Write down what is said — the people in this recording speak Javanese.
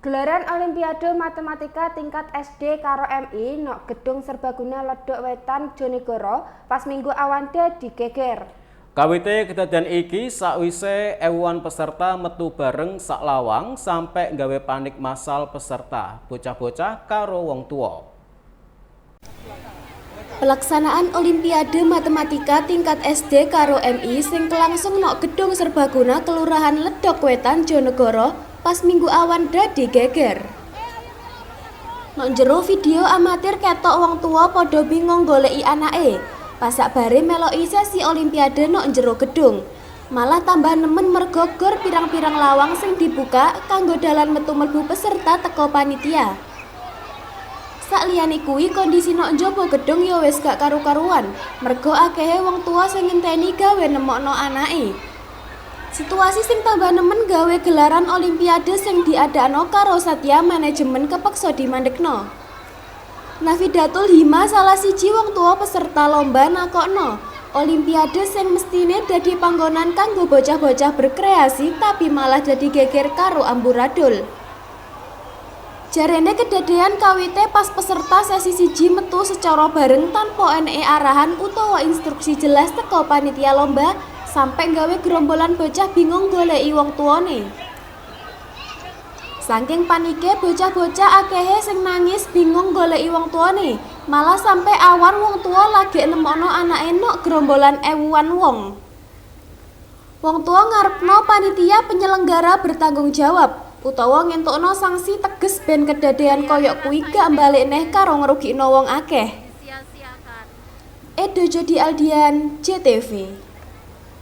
Gelaran Olimpiade Matematika tingkat SD karo MI nok Gedung Serbaguna Ledok Wetan, Jonegoro, pas Minggu awan dadi geger. Kawite kedadian iki, sakwise ewuan peserta metu bareng sak lawang sampe nggawe panik massal peserta, bocah-bocah karo wong tuwa. Pelaksanaan Olimpiade Matematika tingkat SD karo MI sing kelangsung nok Gedung Serbaguna, Kelurahan Ledok Wetan, Jonegoro, pas Minggu awan dadi geger. Nok jero video amatir ketok wong tua padha bingung goleki anake. Pas sakbare meloki sesi olimpiade nok jero gedung. Malah tambah nemen mergo gor pirang-pirang lawang sing dibuka kanggo dalan metu mlebu peserta teko panitia. Sakliyane kuwi, kondisi nok njaba gedung ya wis gak karu-karuan, mergo akehe wong tua sing ngenteni gawe nemokno anake. Situasi sing tambah nemen gawe gelaran olimpiade sing diadakno karo Satya Manajemen kepeksa dimandekno. Nafidatul Hima, salah siji wong tua peserta lomba, nakokno, olimpiade sing mestine dadi panggonan kanggo bocah-bocah berkreasi, tapi malah dadi geger karo amburadul. Jarene kedadean kawite pas peserta sesi siji metu secara bareng tanpa eneke arahan utawa instruksi jelas teko panitia lomba, sampe gawe gerombolan bocah bingung goleki wong tuane. Saking panike, bocah-bocah akehe sing nangis bingung goleki wong tuane, malah sampe awan wong tua lagi nemokno anake nok gerombolan ewuan wong. Wong tua ngarepno panitia penyelenggara bertanggung jawab utawa ngentukno sanksi teges ben kedadean koyok kuwi gak balik neh karo ngrugikno wong akeh. Edo Jodi Aldian, JTV.